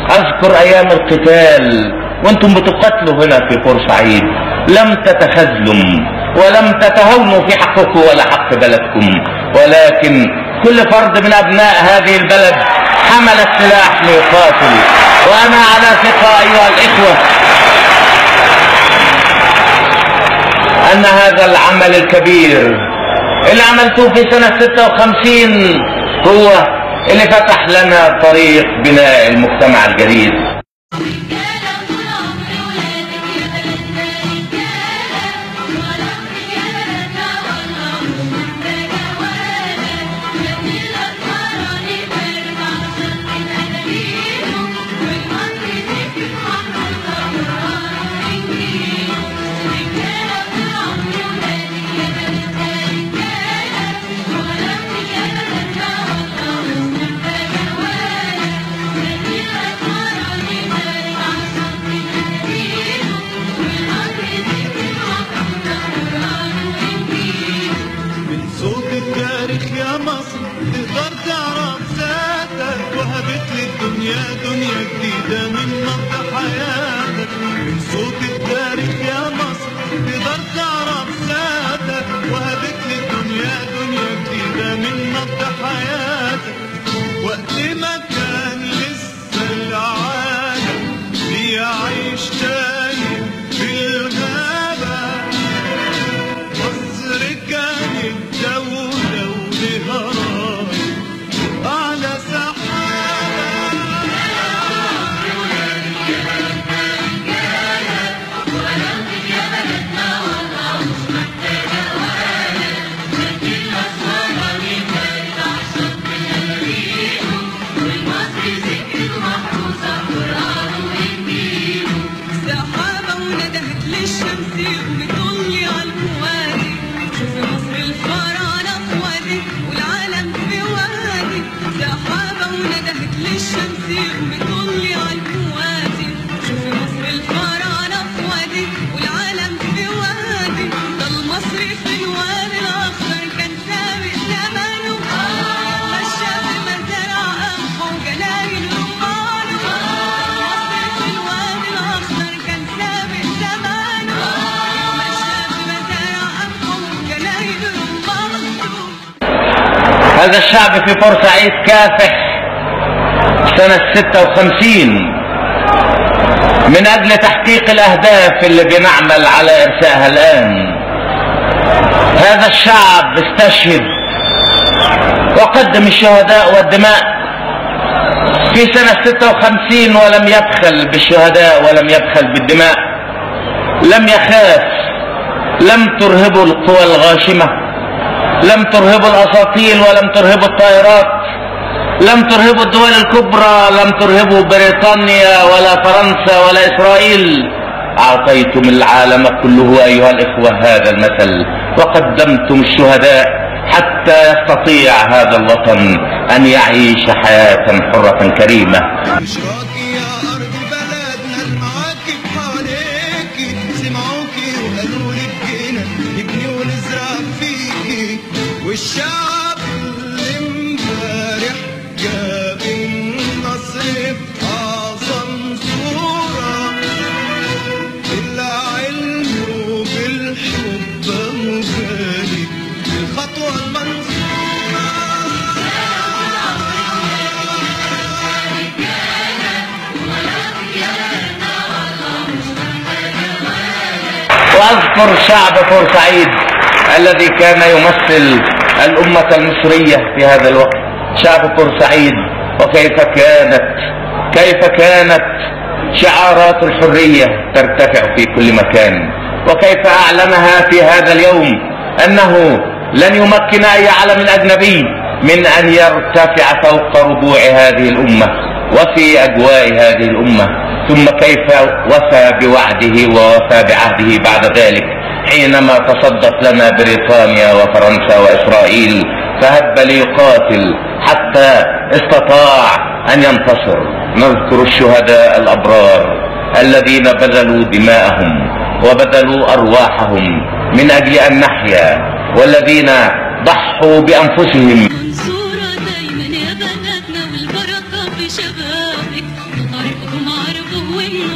أذكر أيام القتال وانتم بتقاتلوا هنا في بورسعيد، لم تتخذلوا ولم تتهونوا في حقكم ولا حق بلدكم، ولكن كل فرد من أبناء هذه البلد حمل السلاح ليقاتل. وأنا على ثقة أيها الإخوة أن هذا العمل الكبير اللي عملتوه في سنة 56 هو اللي فتح لنا طريق بناء المجتمع الجديد. يا مصر تقدر تعرف ذاتك، وهبت للدنيا دنيا جديدة من نبض حياتك. من صوت التاريخ يا مصر تقدر تعرف ذاتك، وهبت للدنيا دنيا جديدة من نبض حياتك. وقت ما كان لسه العالم بيعيش تاني في الغابة، مصر كانت دولة على سحابة. سحابة وندهت للشمس وبتطلي على الوادي، شوفي مصر الفراعنة في وادي والعالم في وادي. سحابة وندهت للشمس وبتطلي على الوادي، شوفي مصر الفراعنة في وادي والعالم في وادي. ده المصري في الوادي الأخضر كان سابق زمانه، مشى في مزارع قمحه وجلايل رمانه. المصري في الوادي الأخضر كان سابق زمانه، مشى في مزارع قمحه وجلايل رمانه. هذا الشعب في بورسعيد كافح سنة 56 من أجل تحقيق الأهداف اللي بنعمل على إرسائها الآن. هذا الشعب استشهد وقدم الشهداء والدماء في سنة 56، ولم يبخل بالشهداء ولم يبخل بالدماء، لم يخاف، لم ترهبه القوى الغاشمة، لم ترهبوا الأساطيل ولم ترهبوا الطائرات، لم ترهبوا الدول الكبرى، لم ترهبوا بريطانيا ولا فرنسا ولا إسرائيل. أعطيتم العالم كله أيها الإخوة هذا المثل، وقدمتم الشهداء حتى يستطيع هذا الوطن أن يعيش حياة حرة كريمة. بشراكي يا أرض بلدنا، المعاكب حواليكي سمعوكي وقالوا لك جينا نبني ونزرع فيكي، والشعب اللي امبارح جاب النصر في أعظم صورة، بالعلم وبالحب مجالي بالخطوة المنصورة. وأذكر شعب بورسعيد الذي كان يمثل الأمة المصرية في هذا الوقت، شعب بورسعيد، وكيف كانت شعارات الحرية ترتفع في كل مكان، وكيف أعلنها في هذا اليوم أنه لن يمكن أي علم أجنبي من أن يرتفع فوق ربوع هذه الأمة وفي أجواء هذه الأمة. ثم كيف وفى بوعده ووفى بعهده بعد ذلك حينما تصدت لنا بريطانيا وفرنسا وإسرائيل، فهب ليقاتل حتى استطاع أن ينتصر. نذكر الشهداء الأبرار الذين بذلوا دماءهم وبذلوا أرواحهم من أجل أن نحيا، والذين ضحوا بأنفسهم. منصورة دايما يا بلدنا والبركة في شبابك، طريق والنور.